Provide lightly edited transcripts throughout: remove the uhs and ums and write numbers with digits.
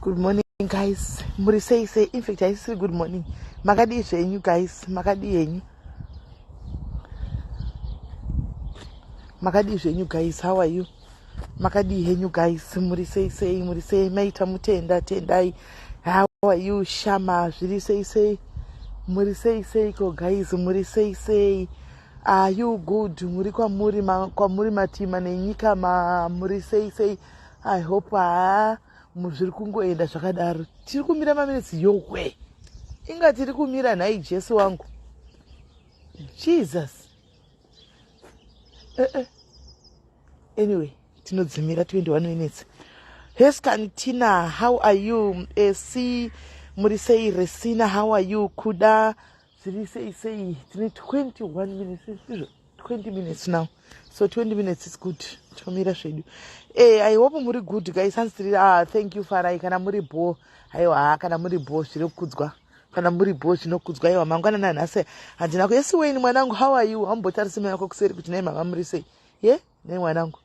Good morning guys, muri sei sei? In fact haisiri good morning. Makadii zvenyu guys? Makadii henyu? Makadii zvenyu guys? How are you? Makadii henyu guys? Muri sei sei? Muri sei? Maita mutenda tendai. How are you Shama? Zviri sei sei? Muri sei seiko guys? Muri sei sei? Are you good? Muri kwamuri kwamuri matima nenyika ma muri sei sei? I hope haa zviri kungoenda zvakadaro. Tiri kumira maminutes yowe. Inga tiri kumira nhai Jesu wangu. Jesus. Eh eh. Anyway, tinodzimira 21 minutes. Heskan Tina, how are you? AC muri sei Resina, how are you? Kuda zviri sei sei? Tine 21 minutes izvo. 20 minutes now, so 20 minutes is good. Tomira zvedu. I hope muri good guys. Hanzi ah, thank you Farai. Kana muri bo, aiwa ha, kana muri bo zviri kukudzwa, kana muri bo zvinokudzwa. Aiwa, mangwana nanhasi handina ku esiweni. Mwanangu, how are you? Hambotarisi mai vako kuseri kuti nai mama muri sei? Ye nei mwanangu?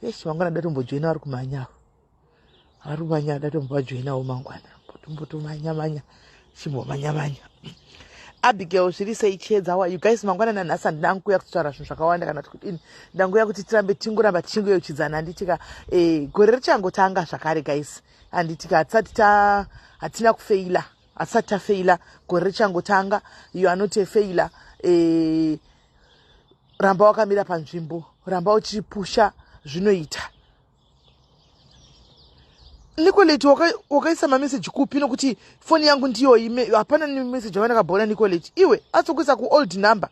Eish, mangwana datombojoina vari kumhanya, vari kumhanya, datombovajoinawo mangwana, tombotomanya manya, chimbomanya manya. Abigail, zviri sei? Chiedza, how are you guys? Mangwana nanhasi handina nguya kutaura zvinhu zvakawanda kana kuti kudini. Ndanguya kuti tirambe tingoramba tichingoyeuchidzana, handitika? Gore richangotanga zvakare guys, handitika? Hatisati ta hatina kufeila, hatisati tafeila. Gore richangotanga. You are not a failure. Ramba wakamira panzvimbo, ramba uchipusha, zvinoita. Nicolete, wakaisa mameseji kupi? Nokuti foni yangu ndiyo hapana nemeseji yavanakabhona. Nicolete, iwe atsokuisa kuold number,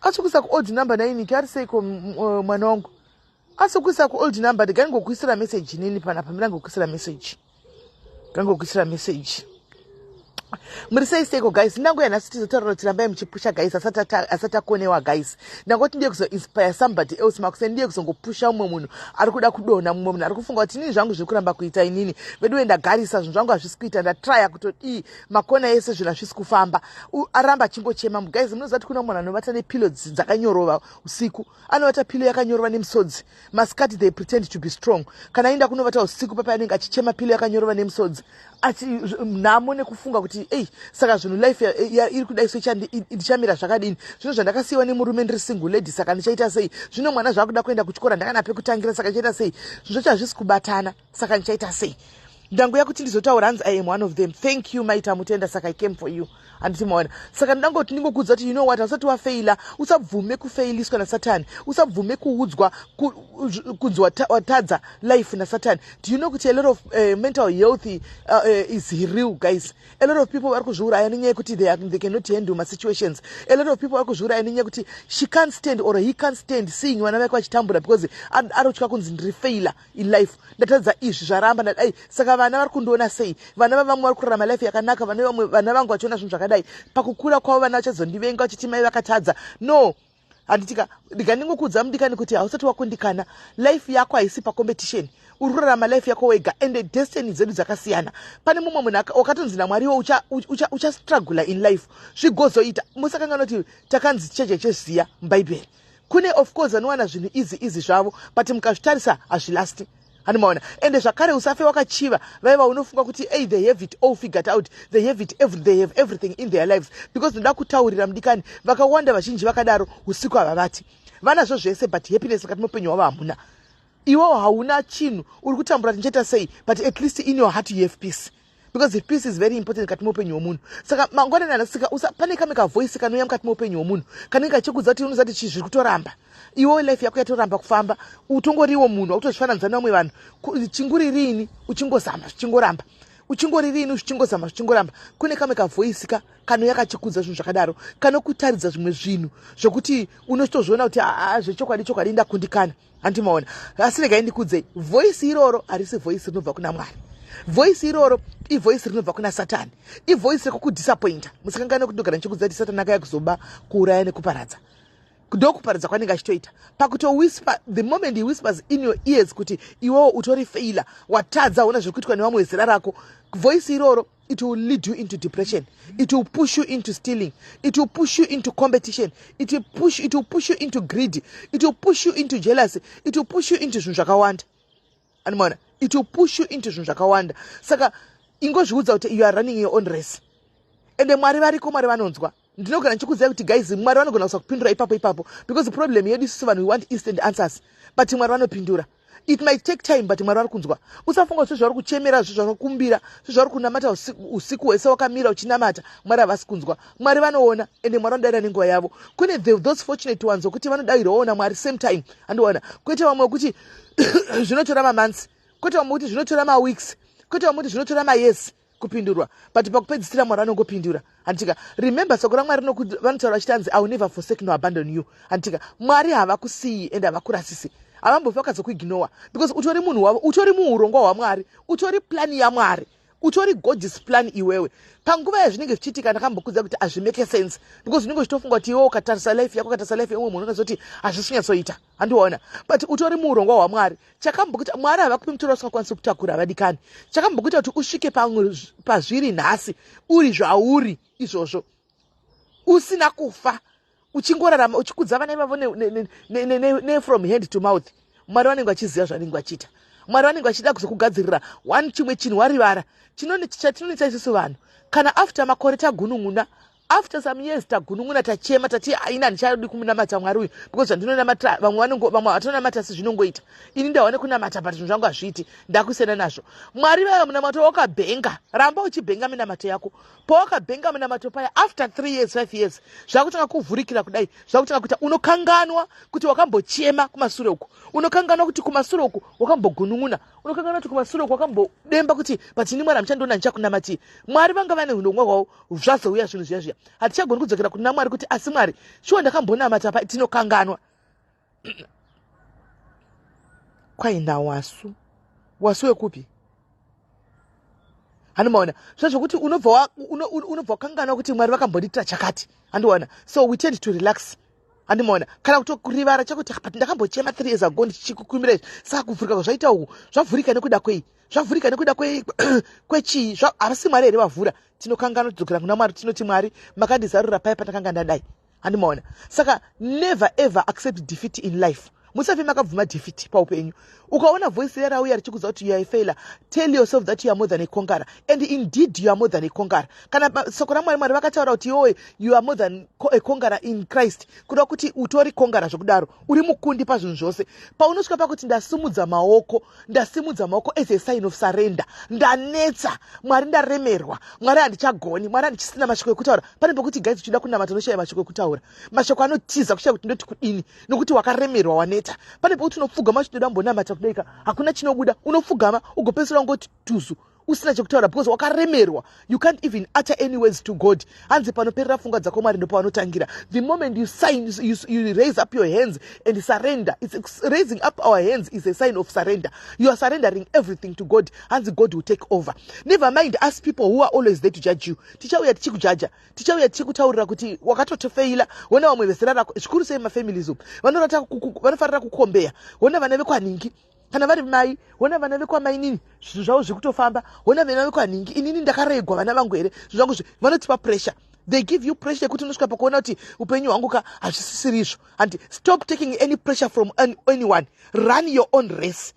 atsokuisa kuold number. Nainiki ari seiko mwana wangu? Atsokuisa kuold number. Ndigangokuisira meseji nini panapa? Mirangokuisira meseji, gangokuisira meseji. Muri sei seiko guys? Ndangu yanhasi tizotaura kuti rambai muchipusha guys, asati akonewa guys. Ndangoti ndiye kuzoinspire somebody else makuse, ndiye kuzongopusha mumwe munhu ari kuda kudonha, mumwe munhu ari kufunga kuti inini zvangu zviri kuramba kuita, inini veduwe ndagarisa, zvinhu zvangu hazvisi kuita, ndatraya kutodii, makona ese zvinhu hazvisi kufamba, aramba achingochema. Guys, munoziva kuti kuna munhu anovata nepillow dzakanyorova usiku, anovata pillow yakanyorova nemusodzi. Masikati they pretend to be strong, kana aenda kunovata usiku papa anenge achichema, pillow yakanyorova nemusodzi, nhamo nekufunga kuti ei, saka zvinhu life iri kudai so, ndichamira zvakadini? Zvino zvandakasiyiwa nemurume, ndiri single lady, saka ndichaita sei? Zvino mwana zvakuda kuenda kuchikora, ndakana pekutangira, saka ndichaita sei? Zvinhu zvacho hazvisi kubatana, saka ndichaita sei? Ndanguya kuti ndizotaura. Hanzi I am one of them. Thank you, Maita Mutenda. Saka I came for you, handiti maona? Saka ndangoti ndingokudza kuti you know what, hausati wafeila. Usabvume kufeiliswa nasatani, usabvume kuudzwa kunzi watadza life nasatani. Do you know kuti a lot of mental health is real guys? A lot of people vari kuzviuraya nenyaya yekuti they cannot handle masituations. A lot of people vari kuzviuraya nenyaya yekuti she can't stand or he can't stand seeing vana vake vachitambura, because arotya kunzi ndiri failure in life, ndatadza izvi, zvaramba, ndadai, saka vana vari kundiona sei? Vana vavamwe vari kurarama life yakanaka, vana vamwe, vana vangu vachiona zvinhu zvakadai, pakukura kwavo vana vachazondivenga vachiti mai vakatadza. No, handitika? Ndikandingokuudza mudikani kuti hausati wakundikana. Life yako haisi pacompetition, uri kurarama life yako wega, and destiny dzedu dzakasiyana. Pane mumwe munhu wakatonzi naMwariwo uchastrugula in life, zvigozoita. Musakanganwa kuti takanzi cheche cheziya mubhaibheri. Kune of course vanowana zvinhu easy easy zvavo, but mukazvitarisa hazvilasti, handimaona? Ende zvakare usafe wakachiva vaiva unofunga kuti ei, they have it all figured out, they have everything in their lives, because ndoda kutaurira mudikani, vakawanda vazhinji vakadaro usiku havavati vanazvo zvese, but happiness mukati meupenyu hwavo hamuna. Iwewo hauna chinhu, uri kutambura, tichaita sei? But at least in your heart you have peace, because peace is very important mukati meupenyu hwomunhu. Saka mangwanani anasika, pane kamwe kavoice kanouya mukati meupenyu hwomunhu kanenge kachikudza kuti unoziva kuti chii zviri kutoramba. Iwewo life yako yatoramba kufamba, utongoriwo munhu wakutozvifananidza nevamwe vanhu. Chinguri riini uchingozama zvichingoramba, uchingori riini zvichingozama zvichingoramba? Kune kamwe kavoice ka kanouya kachikudza zvinhu zvakadaro, kanokutaridza zvimwe zvinhu zvokuti unotozviona kuti aa, zvechokwadi chokwadi ndakundikana, handimaona? Asi regai ndikudzei, voice iroro harisi voice rinobva kuna Mwari. Voice iroro ivoice rinobva kuna Satani, ivoice rekukudisappointa. Musakanganwa kuti ndogara ndichikudza kuti Satani akauya kuzoba, kuuraya nekuparadza. Ndokuparadza kwanenge achitoita pakutowhisper. The moment he whispers in your ears kuti iwewo utori failure, watadza, una zviri kuitwa nevamwe vezera rako, voice iroro, it will lead you into depression, it will push you into stealing, it will push you into competition, it will push you into greed, it will push you into jealousy, it will push you into zvinhu zvakawanda, animaona? It will push you into zvinhu zvakawanda. Saka ingozviudza kuti you are running your own race. Ende Mwari variko, Mwari vanonzwa. Ndinogona ndichikuudzai kuti guys, Mwari vanogona kusakupindura ipapo ipapo, because problem yedu isusu vanhu, we want instant answers, but Mwari vanopindura. It might take time, but Mwari vari kunzwa. Usafunga zve zvauri kuchemera, zve zvauri kukumbira, zve zvauri kunamata usiku hwese wakamira uchinamata, Mwari havasi kunzwa. Mwari vanoona, ende Mwari vanodavira nenguva yavo. Kune those fortunate ones wekuti vanodavirawo naMwari same time, andiona. Kwete vamwe wekuti zvinotora mamonths, kwete vamwe kuti zvinotora maweeks, kwete vamwe kuti zvinotora mayears kupindurwa, but pakupedzisira Mwari vanongopindura, handitika? Remember, soko raMwari vanotaura vachitanzi, "I will never forsake nor abandon you," handitika? Mwari havakusiyi ende havakurasisi, havambofi vakazokuignora, because utori munhu wavo, utori muurongwa hwaMwari, utori plan yaMwari, utori God's plan iwewe. Panguva yazvinenge zvichiitika, ndakambokudza kuti hazvimake sense, because unenge uchitofunga kuti iwe ukatarisa life yako, ukatarisa life yeumwe munhu, unozoti hazvisi kunyatsoita, handiona? But utori muurongwa hwaMwari. Chakambokuita, Mwari havakupi mutoro usingakwanisi kutakura, vadikani. Chakambokuita kuti usvike pazviri nhasi, uri zvauri izvozvo, usina kufa, uchingorarama, uchikudza vana ivavo nefrom hand to mouth, Mwari vanenge vachiziva zvanenge vachiita. Mwari vanenge vachida kuzokugadzirira one chimwe chinhu warivara. Chatinonetsa isusu vanhu, kana after makore tagunun'una, after some years tagunun'una, tachema, tati aina handichadi kumunamata Mwari uyu, because zvandinonamata, vamwe vatonamata sezvinongoita, ini ndawane kunamata, but zvinhu zvangu hazviiti, ndakusiyana nazvo. Mwari vaya, munamato wakabhenga, ramba uchibhenga minamato yako. Pawakabhenga munamato paya, after 3 years, 5 years, zvakutanga kuvhurikira kudai, zvakutanga kuita. Unokanganwa kuti wakambochema kumasure uku, unokanganwa kuti kumasure uku wakambogunun'una, unokanganwa kuti kumasure uku wakambodemba kuti, "But ini Mwari hamuchandiona, ndichakunamatii." Mwari vanga vane urongwa hwavo. Zvazouya zvinhu zviya zviya, hatichagoni kudzokera kuna Mwari kuti, "Asi Mwari, shuwa ndakambonamata pa." Tinokanganwa. Kwaina wasu wasu wekupi, handimaona? Zvezvokuti unobva wakanganwa kuti Mwari vakambondiitira chakati, handiona? So we tend to relax, handimaona? Kana kutokurivara chakuti, "But ndakambochema 3 years ago ndichikukumbira izvi, saka kuvhurika kwazvaita uku, zvavhurika nekuda kwei? Zvavhurika nekuda kwechii? Havasi Mwari here vavhura?" Tinokanganwa, tidzokera kuna Mwari, tinoti, "Mwari, makandizarura pai patakanga ndadai," handimaona? Saka never ever accept defeat in life. Musafe makabvuma defeat paupenyu. Ukaona voice rauya richikudza kuti you are a failure, tell yourself that you are more than a conqueror, and indeed you are more than a conqueror. Kana soko raMwari, Mwari vakataura kuti iwowe, you are more than a conqueror in Christ, kuda kuti utori conqueror zvokudaro, uri mukundi pazvinhu zvose. Paunosvika pakuti ndasimudza maoko, ndasimudza maoko as a sign of surrender, ndanetsa Mwari, ndaremerwa Mwari, handichagoni Mwari, handichisina mashoko ekutaura. Pane pekuti guys, uchida kunamata unoshaya mashoko ekutaura, mashoko anotiza, kushaya kuti ndoti kudini, nokuti wakaremerwa, waneta. Pane pekuti unopfugama uchitoda mbonamata kudaika, hakuna chinobuda. Unopfugama ugopedzisira ungoti tuzu, usina chekutaura, because wakaremerwa. You can't even utter any words to God. Hanzi panoperera pfungwa dzako, Mwari ndopavanotangira. The moment you sign, you raise up your hands and surrender. It's raising up our hands is a sign of surrender. You are surrendering everything to God. Hanzi God will take over. Never mind us people who are always there to judge you. Tichauya tichikujaja, tichauya tichikutaurira kuti wakatotofeila. Wona vamwe vezera rako, zvikuru sei mafamilies umu, vanofarira kukombeya. Wona vana vekwanhingi, kana vari mai, wona vana vekwamainini, zvinhu zvavo zviri kutofamba. Wona vana vekwanhingi, inini ndakaregwa vana vangu here? Zvinhu zvangu. Vanotipa pressure. They give you pressure yekuti unosvika pakuona kuti upenyu hwangu ka hazvisisirizvo. And stop taking any pressure from anyone. Run your own race,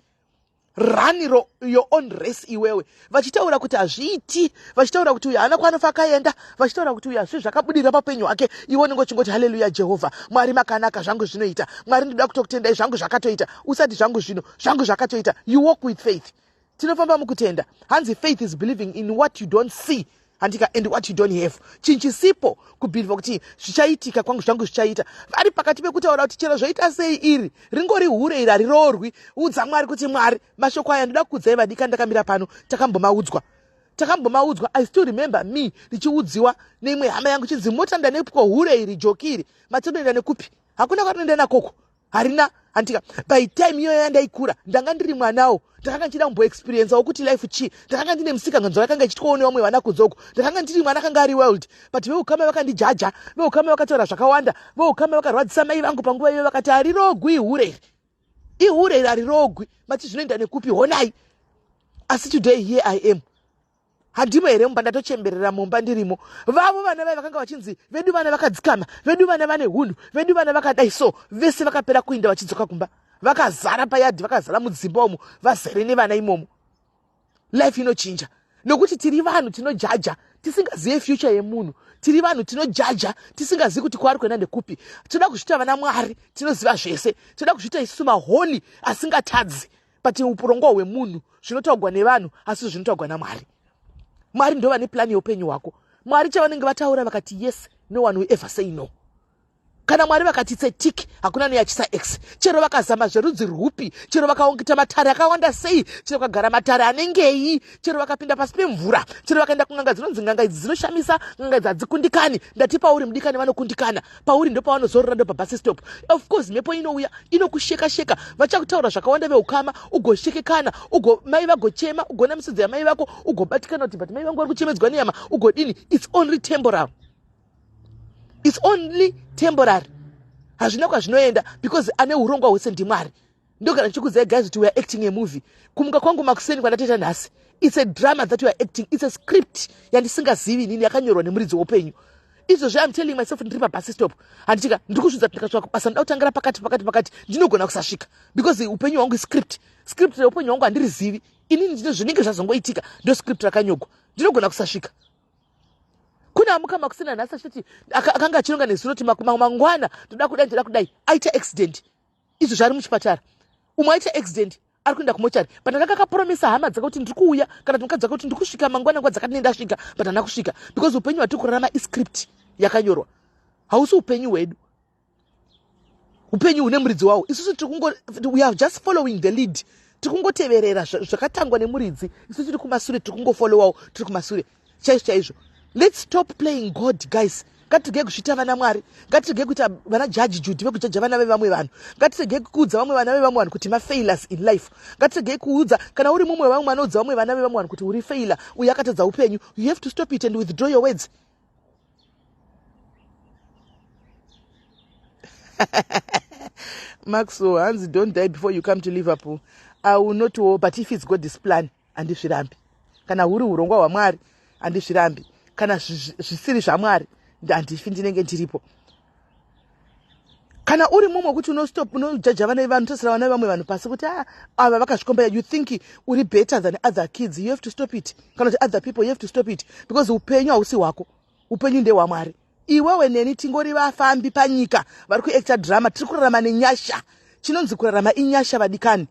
run your own race iwewe. Vachitaura kuti hazviiti, vachitaura kuti uyu haana kwaanofa akaenda, vachitaura kuti uyu hazvi zvakabudirira paupenyu hwake, iwe unenge uchingoti, "Haleluya, Jehovha Mwari makanaka, zvangu zvinoita. Mwari, ndoda kutokutendai, zvangu zvakatoita." Usati zvangu zvino, zvangu zvakatoita. You walk with faith. Tinofamba mukutenda. Hanzi faith is believing in what you don't see, handika, and what you don't have, chinhu chisipo, kubhilivha kuti zvichaitika kwangu, zvangu zvichaita. Vari pakati pekutaura kuti chero zvoita sei, iri ringori hure iri, hariroorwi, udza Mwari kuti, "Mwari, mashoko aya ndoda kukudzai vadika, ndakamira pano, takambomaudzwa, takambomaudzwa." I still remember me ndichiudziwa neimwe hama yangu, chinzi, "Mota ndanepwa hure iri, joki iri, matinoenda nekupi? Hakuna kwatinoenda nakoko, harina," handika? By time iyoyo yandaikura, ndanga ndiri mwanawo, ndakanga ndichida kumboexperiencewo kuti life chii. Ndakanga ndine musikanganzwa yakanga ichitwawo nevamwe vana kunzoko. Ndakanga ndiri mwana akanga ari wild, but veukama vakandijaja, veukama vakataura zvakawanda, veukama vakarwadzisa mai vangu panguva iyoyo. Vakati, "Harirogwi, ihure iri, ihure iri, harirogwi. Mati zvinoenda nekupi? Honai." Asi today here I am. Handimo here mumba? Ndatochemberera mumba ndirimo. Vavo vana vai vakanga vachinzi vedu vana vakadzikama, vedu vana vane hunhu, vedu vana vakadai, so vese vakapera kuinda vachidzoka kumba, vakazara payadhi, vakazara mudzimba umo, vazere nevana imomo. Life inochinja nokuti tiri vanhu tinojaja tisingazive future yemunhu. Tiri vanhu tinojaja tisingazivi kuti kwaari kuenda ndekupi. Tinoda kuzviita vana Mwari, tinoziva zvese. Tinoda kuzviita isusu maholi asingatadzi, but upurongwa hwemunhu zvinotaugwa nevanhu asi zvinotaugwa naMwari. Mwari ndo vane plani yeupenyu hwako. Mwari chavanenge vataura vakati yes, no one will ever say no. Kana Mwari vakati it's a tick, hakuna neyachisa x. Chero vakazama zverudzi rwupi, chero vakaongita matare akawanda sei, chero vakagara matare anengei, chero vakapinda pasi pemvura, chero vakaenda kun'anga dzinonzi n'anga idzi dzinoshamisa, n'anga idzi hadzikundikani. Ndati pauri mudikani, vanokundikana pauri, ndopavanozorora, ndopabus stop. Of course mhepo inouya inokusheka sheka, vachakutaura zvakawanda veukama, ugoshekekana, ugo mai vagochema, ugona misodzi yamai vako, ugobatikana kuti but mai vangu vari kuchemedzwa nehama, ugodini. It's only temporal, it's only temporary. Hazvina kwazvinoenda because ane urongwa hwese ndiMwari. Ndogara ndichikuudzai guys kuti we are acting a movie. Kumuka kwangu makuseni kwandatoita nhasi, it's a drama that we are acting. It's a script yandisingazivi inini, yakanyorwa nemuridzi weupenyu. Izvozvo I'm telling myself, ndiri pabus stop, handitika ndiri kuzvidza kuti ndikasvika kubasa ndoda kutangira pakati pakati pakati, ndinogona kusasvika because upenyu hwangu iscript. Script reupenyu hwangu handirizivi inini, ndino zvinenge zvazongoitika, ndo script rakanyogwa. Ndinogona kusasvika. Kune amuka makuseni nhasi achitoti akanga achironga nezuro kuti mangwana ndoda kudai, ndoda kudai, aita accident, izvo zvaari muchipatara. Umwe aita accident, ari kuenda kumochari, but akanga akapromisa hama dzake kuti ndiri kuuya, kana kuti mukadzi wake kuti ndiri kusvika mangwana nguva dzakati nendasvika, but handina kusvika because upenyu hwatiri kurarama iscript yakanyorwa, hausi upenyu hwedu. Upenyu hune muridzi wawo. Isusu tiri kungo, we are just following the lead. Tiri kungoteverera zvakatangwa nemuridzi. Isu tiri kumasure, tiri kungofollowawo, tiri kumasure chaizvo chaizvo. Let's stop playing God, guys. Ngatiregei kuzviita vana Mwari. Ngatiregei kuita vana Judge Judy vekujaja vana vevamwe vanhu. Ngatiregei kuudza vamwe vana vevamwe vanhu kuti mafailures in life. Ngatiregei kuudza, kana uri mumwe wevamwe vanoudza vamwe vana vevamwe vanhu kuti uri failure, uyo akatadza upenyu, you have to stop it and withdraw your words. Maxwell hanzi, "Don't die before you come to Liverpool." I will not war, but if it's God's plan, handizvirambi. Kana huri urongwa hwaMwari, handizvirambi. Kana zvisiri zvaMwari, handifi ndinenge ndiripo. Kana uri mumwe wekuti unostop, unojaja vana vevanhu, tosira vana vevamwe vanhu pasi kuti, ah, ava vakazvikomba, you think uri better than other kids, you have to stop it. Kana kuti other people, you have to stop it because upenyu hausi hwako, upenyu ndehwaMwari. Iwewe neni tingori vafambi panyika vari kuacta drama. Tiri kurarama nenyasha. Chinonzi kurarama inyasha, vadikani.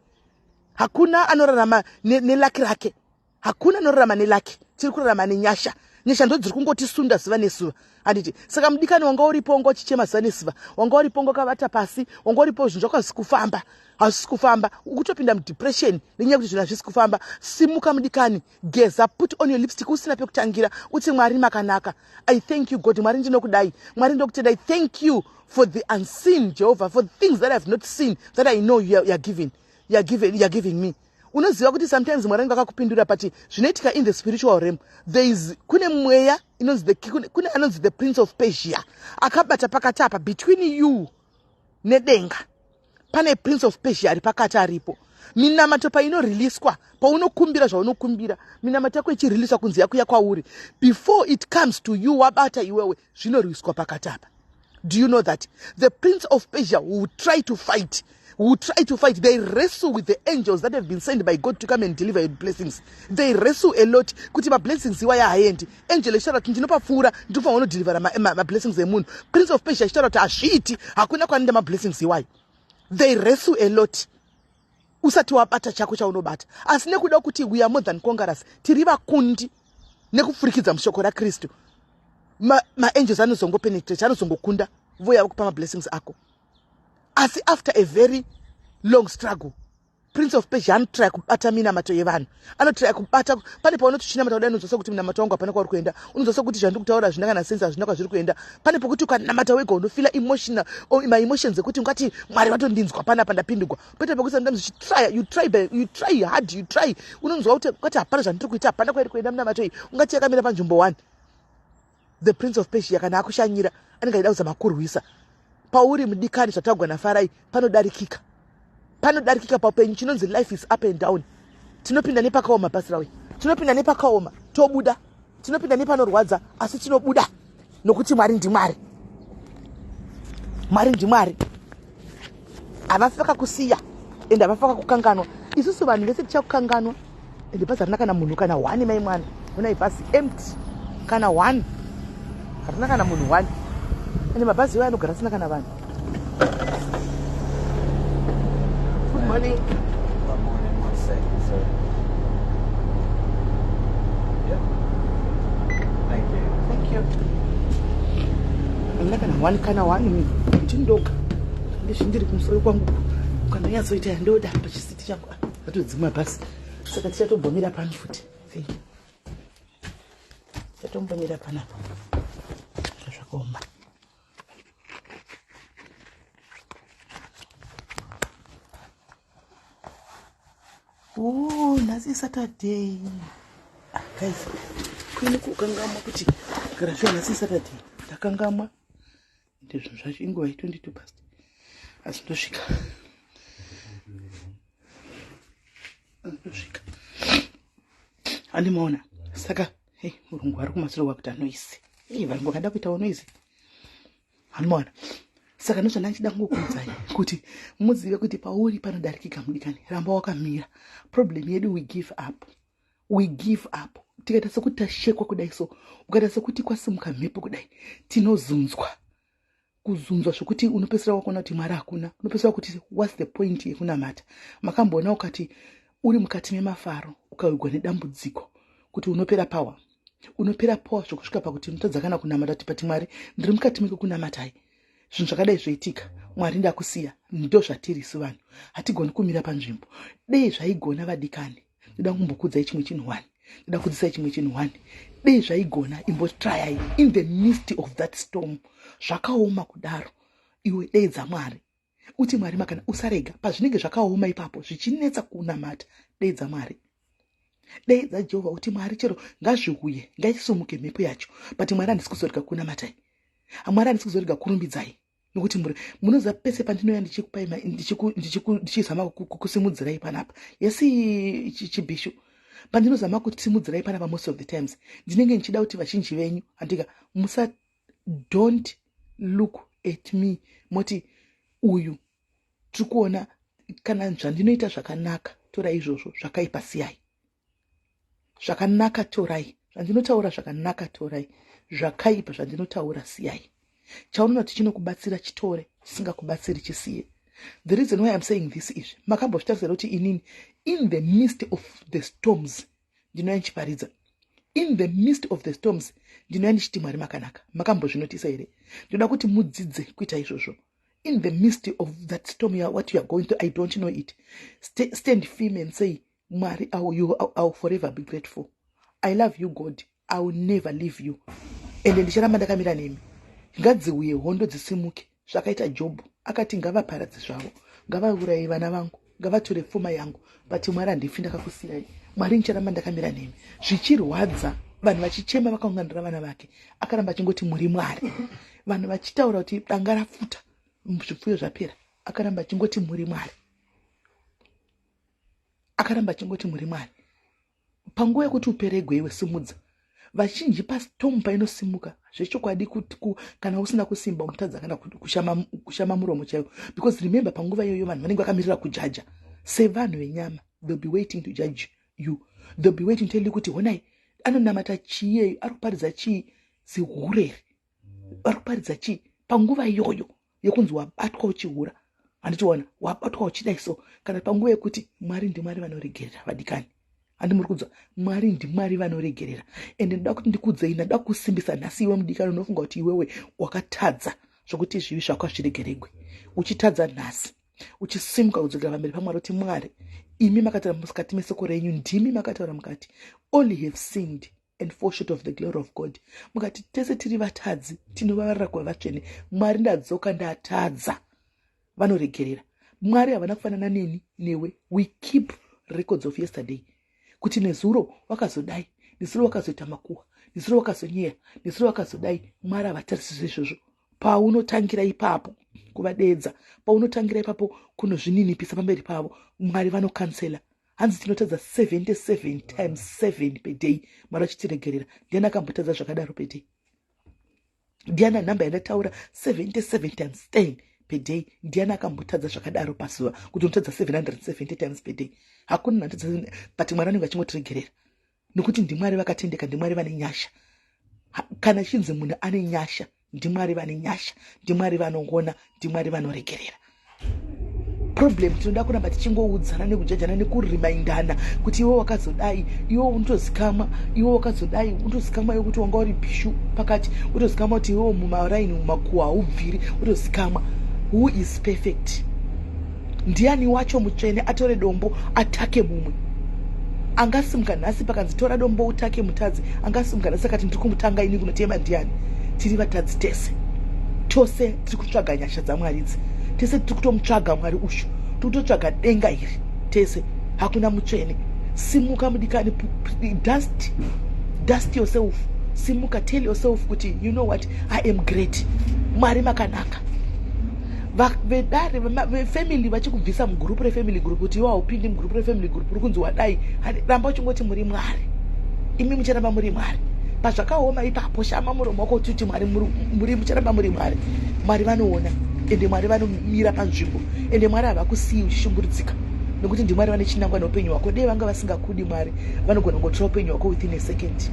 Hakuna anorarama neluck rake, hakuna anorarama neluck. Tiri kurarama nenyasha. Nyasha ndo dziri kungotisunda zuva nezuva, handiti? Saka mudikani, wanga uripo, wanga uchichema zuva nezuva, wanga uripo, wanga wakavata pasi, wanga uripo, zvinhu zvako hazvisi kufamba, hazvisi kufamba, ukutopinda mudepression nenyaya yekuti zvinhu hazvisi kufamba. Simuka mudikani, geza, put on your lipstick usina pekutangira, uti, "Mwari makanaka. I thank you, God. Mwari ndinokudai, Mwari ndinokutendai. Thank you for the unseen, Jehovah, for the things that I have not seen that I know you are giving, you are giving me." Unoziva kuti sometimes Mwari anenge akakupindura, but zvinoitika in the spiritual realm, there is kune mweya inonzi kune anonzi the Prince of Persia akabata pakati apa between you nedenga. Pane Prince of Persia ari pakati aripo. Minamato painoriliswa, paunokumbira zvaunokumbira, minamato yako ichiriliswa kunzi yakuya kwauri, before it comes to you, wabata iwewe, zvinorwiswa pakati apa. Do you know that the Prince of Persia will try to fight, will try to fight? They wrestle with the angels that have been sent by God to come and deliver your blessings. They wrestle a lot kuti mablessings iwaya haendi. Angel ichitaura kuti ndinopapfuura, ndinofanira kunodelivera mablessings emunhu. Prince of Persia achitaura kuti hazviiti, hakuna kwanoenda mablessings iwayo. They wrestle a lot usati wabata chako chaunobata. Asi nekuda kuti we are more than conquerors, tiri vakundi nekupfurikidza mushoko raKristu, maangels ma anozongopenetrate, anozongokunda, voya vakupa mablessings ako, asi after a very long struggle. Prince of Persia anotraya kubata minamato yevanhu, anotraya kubata. Pane paunoti uchinamata kudai, unonzwa sekuti munamato wangu hapana kwauri kuenda. Unonzwa sekuti zvandiri kutaura hazvina kana sense, hazvina kwazviri kuenda. Pane pokuti ukanamata wega unofeela emotional, maemotions ekuti ungati Mwari vatondinzwa panapa, ndapindugwa. Poita pekuti sometimes uchitrya, you try, you try hard, you try, unonzwa kuti ungati hapana zvandiri kuita, hapana kwairi kuenda munamato iyi, ungati yakamira panzvimbo one. The Prince of Persia kana akushanyira, anenge achida kuzama kurwisa pauri mudikani. Zvatagwa naFarai, panodarikika, panodarikika paupenyu. Chinonzi life is up and down. Tinopinda nepakaoma, pasirawe, tinopinda nepakaoma, tobuda. Tinopinda nepanorwadza, asi tinobuda nokuti Mwari ndiMwari, Mwari ndiMwari. Havafi vakakusiya ende havafi vakakukanganwa. Isusu vanhu vese tichakukanganwa. Ende bhazi harina kana munhu kana one mai mwana. Honai bhazi empty. Kana one. Harina kana munhu one. Ende mabhazi iwayo anogara asina kana vanhu. Good morning. Good morning. One second, sir. Yeah. Thank you. Thank you. Hamuna kana one kana one ndindoga. Ndizvindiri kumusoro kwangu. Ukandonyatsoita yandoda pachisiti changu. Ah, Atodzimwa bhasi. Saka tichatombomira pano futi. Thank you. Tichatombomira panapa. Zvakaoma. Oh, nhasi Saturday. Ah, guys, kuini kukangamwa kuti gara shuwa nhasi Saturday. Ndakangamwa. Ende zvinhu zvacho inguva ye22 past. Asi ndosvika. Ndosvika. Andimaona. Saka, hey, murungu ari kumasure kwakuti anoise. Hey, varungu vakada kuitawo noise. Anomaona. Saka ndozvandanga ndichida kungokuudzai kuti muzive kuti pauri panodarikika mudikani. Ramba wakamira. Problem yedu we give up. We give up. Tikaita sekuti tashekwa kudai so, ukaita sekuti kwasimuka mhepo kudai, tinozunzwa. Kuzunzwa zvekuti unopedzisira wakuona kuti Mwari hakuna. Unopedzisira kuti what's the point yekunamata. Makamboona ukati uri mukati memafaro ukawigwa nedambudziko kuti unopera power. Unopera power zvekusvika pakuti unotadza kana kunamata kuti pati Mwari ndiri mukati mekukunamatai. Zvinhu zvakadai zvoitika, Mwari ndakusiya. Ndo zvatiri isu vanhu. Hatigoni kumira panzvimbo. Dei zvaigona vadikani. Ndoda kumbokudzai chimwe chinhu one. Ndoda kudzidzisai chimwe chinhu one. Dei zvaigona imbotrayai in the midst of that storm. Zvakaoma kudaro. Iwe deedza Mwari. Uti Mwari makana usarega pazvinenge zvakaoma ipapo zvichinetsa kunamata. Deedza Mwari. Deedza Jehovha uti Mwari chero ngazviuye, ngaisumuke mhepo yacho. But Mwari handisi kuzorega kunamatai. Mwari handisi kuzorega kurumbidzai. Nokuti muri munoziva pese pandinouya ndichikupai ndichizama kukusimudzirai panapa. Yesi chibhishu. Pandinozama kusimudzirai panapa most of the times ndinenge ndichida kuti vazhinji venyu handika musa don't look at me moti uyu tiri kuona kana zvandinoita zvakanaka torai izvozvo, zvakaipa siyai. Zvakanaka torai, zvandinotaura zvakanaka torai, zvakaipa zvandinotaura siyai. Chaunoona kuti chinokubatsira chitore, chisingakubatsiri chisiye. The reason why I'm saying this is makambozvitarisira kuti inini in the midst of the storms ndinouya ndichiparidza. In the midst of the storms ndinouya ndichiti Mwari makanaka. Makambozvinotisa here? Ndoda kuti mudzidze kuita izvozvo. In the midst of that storm, what you are going through, I don't know it. Stand firm and say, Mwari, I will forever be grateful. I love you, God. I will never leave you. Ende ndicharamba ndakamira nemi. Ngadziuye hondo dzisimuke. Zvakaita Job. Akati ngavaparadze zvavo. Ngavauraye vana vangu. Ngavatore pfuma yangu. But Mwari handifi ndakakusiyai. Mwari ndicharamba ndakamira nemi. Zvichirwadza vanhu vachichema vakaunganira vana vake. Akaramba achingoti muri Mwari. Vanhu vachitaura kuti danga rafuta, zvipfuyo zvapera. Akaramba achingoti muri Mwari. Akaramba achingoti muri Mwari. Panguva yekuti uperegwe iwe simudza. Vazhinji pastorm painosimuka zvechokwadi kana usina kusimba unotadza kana kushama muromo chaiwo. Because remember panguva iyoyo vanhu vanenge vakamirira kujaja. Sevanhu venyama, they'll be waiting to judge you. They'll be waiting to tell you kuti honai anonamata chii iyeyu, ari kuparidza chii, zihureri. Ari kuparidza chii panguva iyoyo yekunzi wabatwa uchihura. Handitiona wabatwa uchidai so kana panguva yekuti Mwari ndiMwari vanoregerera vadikani. Handi muri kunzwa? Mwari ndiMwari vanoregerera. Ende ndoda kuti ndikudzei, ndoda kusimbisa nhasi iwe mudikani unofunga kuti iwewe wakatadza zvokuti zvivi zvako hazviregeregwe. Uchitadza nhasi, uchisimuka kudzokera pamberi paMwari uti Mwari, imi makataura mukati mesoko renyu, ndimi makataura mukati all have sinned and fall short of the glory of God. Mukati tese tiri vatadzi, tinovavarira kuva vatsvene. Mwari ndadzoka ndatadza. Vanoregerera. Mwari havana kufanana neni newe. We keep records of yesterday. Kuti nezuro wakazodai, nezuro wakazoita makuhwa, nezuro wakazonyeya, nezuro wakazodai. Mwari havatarisi izvozvo. Paunotangira ipapo kuvadeedza, paunotangira ipapo kunozvininipisa pamberi pavo, Mwari vanokansela. Hanzi tinotadza 77 times 7 per day. Mwari vachitiregerera. Ndiani akambotadza zvakadaro per day? Ndiani nhamba yandataura 77 times 10 per day. Ndiani akambotadza zvakadaro pazuva, kuti unotadza 770 times per day? Hakuna natadza, but Mwari anenge achingotiregerera nokuti ndiMwari vakatendeka, ndiMwari vane nyasha. Kana chinzi munhu ane nyasha, ndiMwari vane nyasha, ndiMwari vanongona, ndiMwari vanoregerera. Problem, tinoda kuramba tichingoudzana nekujajana nekuremindana kuti iwe wakazodai, iwe unotozikamwa, iwe wakazodai. Unotozikamwa yekuti wanga uri bhishu pakati, utozikamwa kuti iwewo mumaraini, mumakuwa haubviri, utozikamwa. Who is perfect? Ndiani wacho mutsvene atore dombo atake mumwe? Angasimuka nhasi pakanzi tora dombo utake mutadzi? Angasimuka nhasi akati ndiri kumutanga ini kunotema? Ndiani? Tiri vatadzi tese. Tose tiri kutsvaga nyasha dzaMwari idzi. Tese tiri kutomutsvaga Mwari ushu, tiri kutotsvaga denga iri tese. Hakuna mutsvene. Simuka mudikani, dust yourself. Simuka, tell yourself kuti, "You know what? I am great. Mwari makanaka." Vedare, vefamily vachikubvisa mugurupu refamily group kuti iwe haupindi mugurupu refamily group uri kunzi wadai, ramba uchingoti muri Mwari. Imi mucharamba muri Mwari. Pazvakaoma ipapo, shama muromo wako uchiti Mwari muri, mucharamba muri Mwari. Mwari vanoona, ende Mwari vanomira panzvimbo, ende Mwari havakusiyi uchishungurudzika nokuti ndiMwari vane chinangwa neupenyu hwako. Dei vanga vasingakudi Mwari, vanogona kungotora upenyu hwako within a second.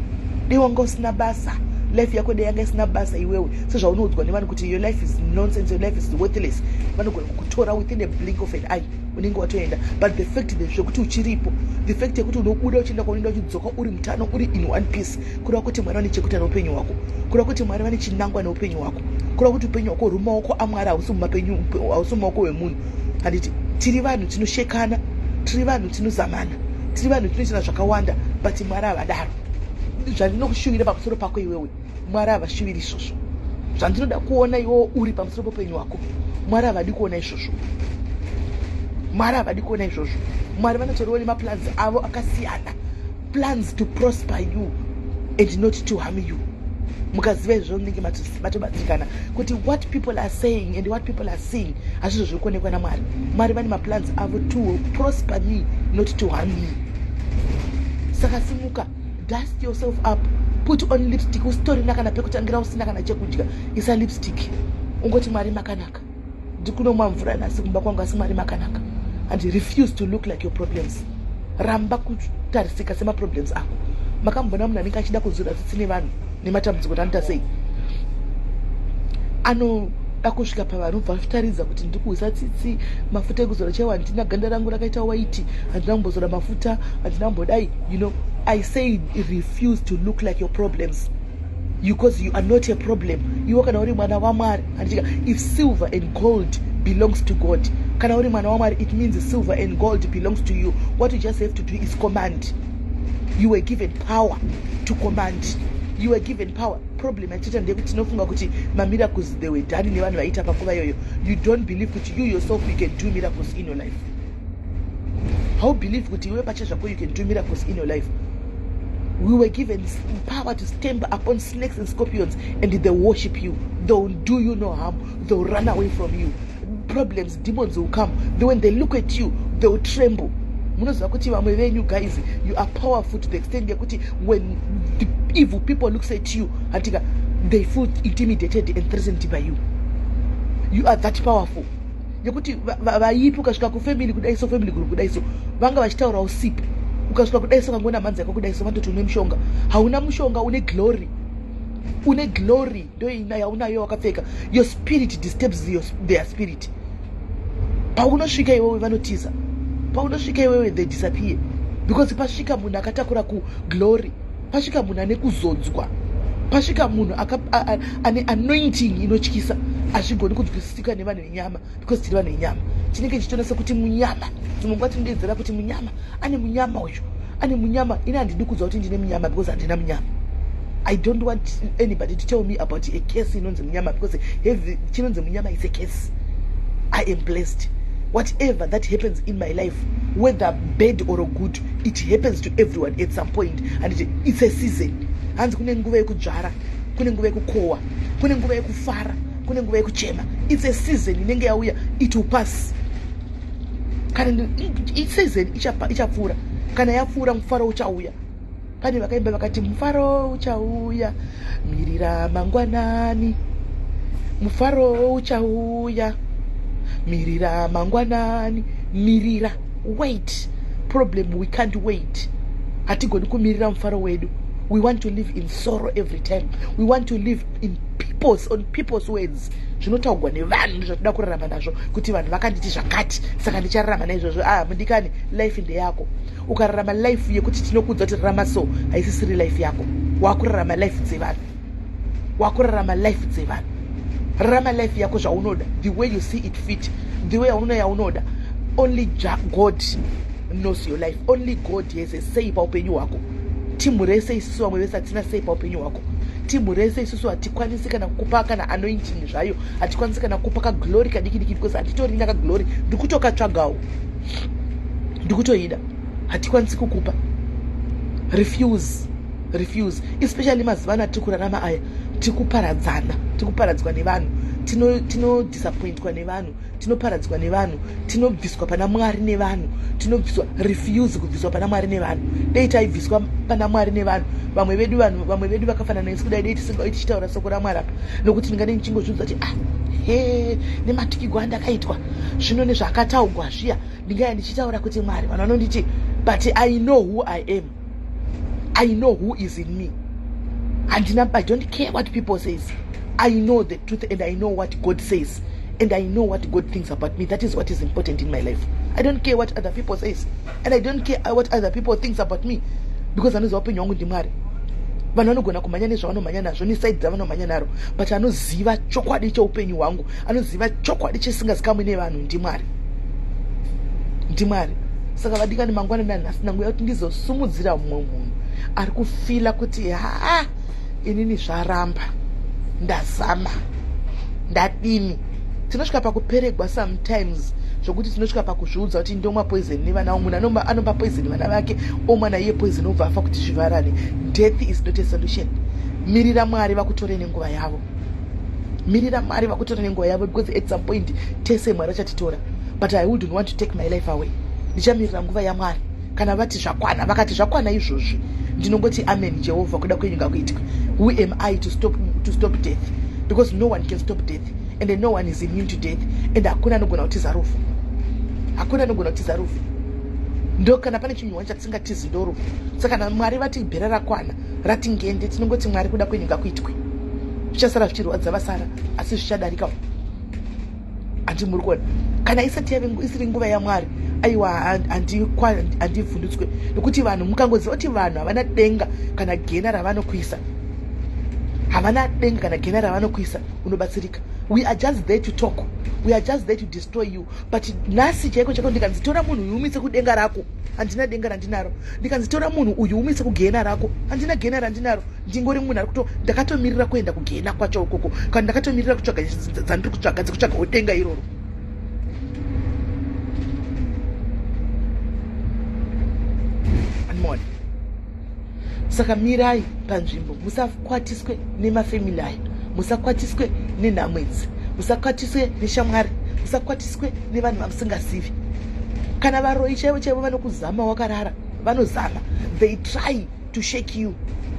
Dei wanga usina basa, life yako dei yanga isina basa iwewe, sezvaunoudzwa nevanhu kuti your life is nonsense, your life is worthless, vanogona kukutora within a blink of an eye, unenge watoenda. But the fact zvekuti uchiripo, the fact yekuti unobuda uchienda kwaunoenda, uchidzoka uri mutano, uri in one piece, kureva kuti Mwari vane chekuita neupenyu hwako, kureva kuti Mwari vane chinangwa neupenyu hwako, kureva kuti upenyu hwako huri mumaoko aMwari, hausi mumaoko wemunhu. Handiti tiri vanhu tinoshekana, tiri vanhu tinozamana, tiri vanhu tinoitana zvakawanda, but Mwari havadaro. Zvandinokushuvira pamusoro pako iwewe, Mwari havashuviri izvozvo. Zvandinoda kuona iwewo uri pamusoro peupenyu hwako, Mwari havadi kuona izvozvo. Mwari havadi kuona izvozvo. Mwari vanotoriwo nemaplans avo akasiyana, plans to prosper you and not to harm you. Mukaziva izvozvo, munenge matobatsirikana kuti what people are saying and what people are seeing hazvizvo zviri kuonekwa naMwari. Mwari vane maplans avo to prosper me, not to harm me. Saka simuka, dust yourself up, put on lipstick. Usitorina kana pekutangira, usina kana chekudya, isa lipstick, ungoti, "Mwari makanaka. Ndikunomwa mvura nhasi kumba kwangu, asi Mwari makanaka." And refuse to look like your problems. Ramba kutarisika semaproblems ako. Makambona munhu anenge achida kunzwira tsitsi nevanhu nematambudziko kuti anoita sei? Anoda kusvika pavanhu, bva vataridza kuti ndikuhwisa tsitsi, mafuta ekuzora chaiwo handina, ganda rangu rakaita white, handina kumbozora mafuta, handina kumbodai. I say refuse to look like your problems because you are not a problem. Iwe kana uri mwana waMwari, handitika, if silver and gold belongs to God, kana uri mwana waMwari, it means silver and gold belongs to you. What you just have to do is command. You were given power to command. You were given power. Problem yatiita ndeyekuti tinofunga kuti mamiracles, they were done nevanhu vaiita panguva iyoyo. You don't believe kuti you yourself, you can do miracles in your life. How believe kuti iwe pache zvako you can do miracles in your life? We were given power to stamp upon snakes and scorpions, and they worship you. They will do you no harm. They will run away from you. Problems, demons will come. When they look at you, they will tremble. Munoziva kuti vamwe venyu guys, you are powerful to the extent yekuti when the evil people looks at you, handitika, they feel intimidated and threatened by you. You are that powerful yekuti vaipi, ukasvika kufamily kudai so, family group kudai so, vanga vachitaurawo sipo, ukasvika kudai so, kangoona mhanzi yako kudai so, vanototi une mushonga. Hauna mushonga, une glory. Une glory, ndo yaunayo wakapfeka. Your spirit disturbs their spirit. Paunosvika iwewe, vanotiza. Paunosvika iwewe, they disappear because pasvika munhu akatakura kuglory, pasvika munhu ane kuzodzwa, pasvika munhu ane anointing inotyisa. Hazvigoni kunzwisisika nevanhu venyama because tiri vanhu venyama. Tinenge tichitoona sekuti munyama. Dzimwe nguva tinodedzera kuti munyama, ane munyama uyu, ane munyama. Ini handidi kudzwa kuti ndine munyama because handina munyama. I don't want anybody to tell me about a case inonzi munyama because heavy chinonzi munyama is a case. I am blessed. Whatever that happens in my life, whether bad or good, it happens to everyone at some point. And it's a season. Hanzi kune nguva yekudzvara, kune nguva yekukohwa, kune nguva yekufara, kune nguva yekuchema. It's a season inenge yauya. It will pass. Kana season ichapfuura, kana yapfuura, mufaro uchauya. Pane vakaimba vakati, "Mufaro uchauya, mirira mangwanani, mufaro uchauya." Mirira mangwanani, mirira, wait. Problem, we can't wait. Hatigoni kumirira mufaro wedu. We want to live in sorrow every time. We want to live in people's, on people's words. Zvinotaurwa nevanhu ndozvatoda kurarama nazvo, kuti vanhu vakanditi zvakati, saka ndichararama naizvozvo. Ah, mudikani, life ndeyako. Ukararama life yekuti tinokuudza kuti rarama so, haisisiri life yako. Wakurarama life dzevanhu, wakurarama life dzevanhu. Rarama life yako zvaunoda, the way you see it fit, the way yaunoona yaunoda. Only God knows your life. Only God has a say paupenyu hwako. Timu rese isusu, vamwe vese hatina say paupenyu hwako. Timu rese isusu hatikwanisi kana kukupa kana anointing zvayo, hatikwanisi kana kukupa kaglory kadiki diki, because hatitorina kaglory. Ndikutokatsvagawo, ndikutoida, hatikwanisi kukupa. Refuse, refuse. Especially mazuva ano atiri kurarama aya, tiri kuparadzana, tiri kuparadzwa nevanhu, tinodisappointwa nevanhu, tinoparadzwa nevanhu, tinobviswa pana Mwari nevanhu, tinobviswa. Refuse kubviswa pana Mwari nevanhu. Dei taibviswa pana Mwari nevanhu, vamwe vedu, vanhu vamwe vedu vakafanana nesu kudai, dei tisingauyi tichitaura soko raMwari apa, nokuti ndingadei ndichingozviudza kuti, ah, he, nematukigwo andakaitwa zvino nezvaakataugwa zviya, ndingaya ndichitaura kuti Mwari, vanhu vanonditi. But I know who I am. I know who is in me. Handina, I don't care what people says. I know the truth and I know what God says and I know what God thinks about me. That is what is important in my life. I don't care what other people says and I don't care what other people thinks about me, because anoziva upenyu hwangu ndiMwari. Vanhu vanogona kumhanya nezvavanomhanya nazvo, neside dzavanomhanya naro, but anoziva chokwadi cheupenyu hwangu, anoziva chokwadi chisingazikamwi nevanhu, ndiMwari, ndiMwari. Saka vadikani, mangwana nanhasi nanguya kuti ndizosumudzira mumwe munhu ari kufeela kuti, ha, inini zvaramba, ndazama, ndadini. Tinosvika pakuperegwa sometimes, zvokuti tinosvika pakuzviudza kuti ndomwa poison nevana. Munhu anopa poison vana vake, omwa naiye poison, obva afa kuti zvivarane. Death is not a solution. Mirira Mwari vakutore nenguva yavo. Mirira Mwari vakutore nenguva yavo, because at some point tese Mwari achatitora. But I wouldn't want to take my life away. Ndichamirira nguva yaMwari. Kana vati zvakwana, vakati zvakwana izvozvi, ndinongoti, "Amen, Jehovha, kuda kwenyu ngakuitwe." Who am I to stop death? Because no one can stop death and no one is immune to death, and hakuna anogona kutiza rufu, hakuna anogona kutiza rufu. Ndo kana pane chinhu chatisingatizi, ndorufu. Saka kana Mwari vati bhera rakwana, rati ngende, tinongoti, "Mwari, kuda kwenyu ngakuitwe." Zvichasara zvichirwadza vasara, asi zvichadarika. Handi muri kuona? Kana isati yave isiri nguva yaMwari, aiwa, handivhundutswe, nekuti vanhu, mukangoziva kuti vanhu havana denga kana gena ravanokuisa, havana denga kana gena ravanokuisa, unobatsirika. We are just there to talk, we are just there to destroy you. But nhasi chaiko chaiko, ndikanzi tora munhu uyu umise kudenga rako, handina denga randinaro. Ndikanzi tora munhu uyu umise kugena rako, handina gena randinaro. Ndingori munhu ari kuto, ndakatomirira kuenda kugena kwacho ukoko, kana ndakatomirira kutsvaga dzandiri kutsvaga, dzekutsvagawo denga iroro. Andimona. Saka mirai panzvimbo, musakwatiswe nemafamily aya, musakwatiswe nenhamo idzi, musakwatiswe neshamwari, musakwatiswe nevanhu vamusingazivi. Kana varoi chaivo chaivo vanokuzama wakarara, vanozama. They try to shake you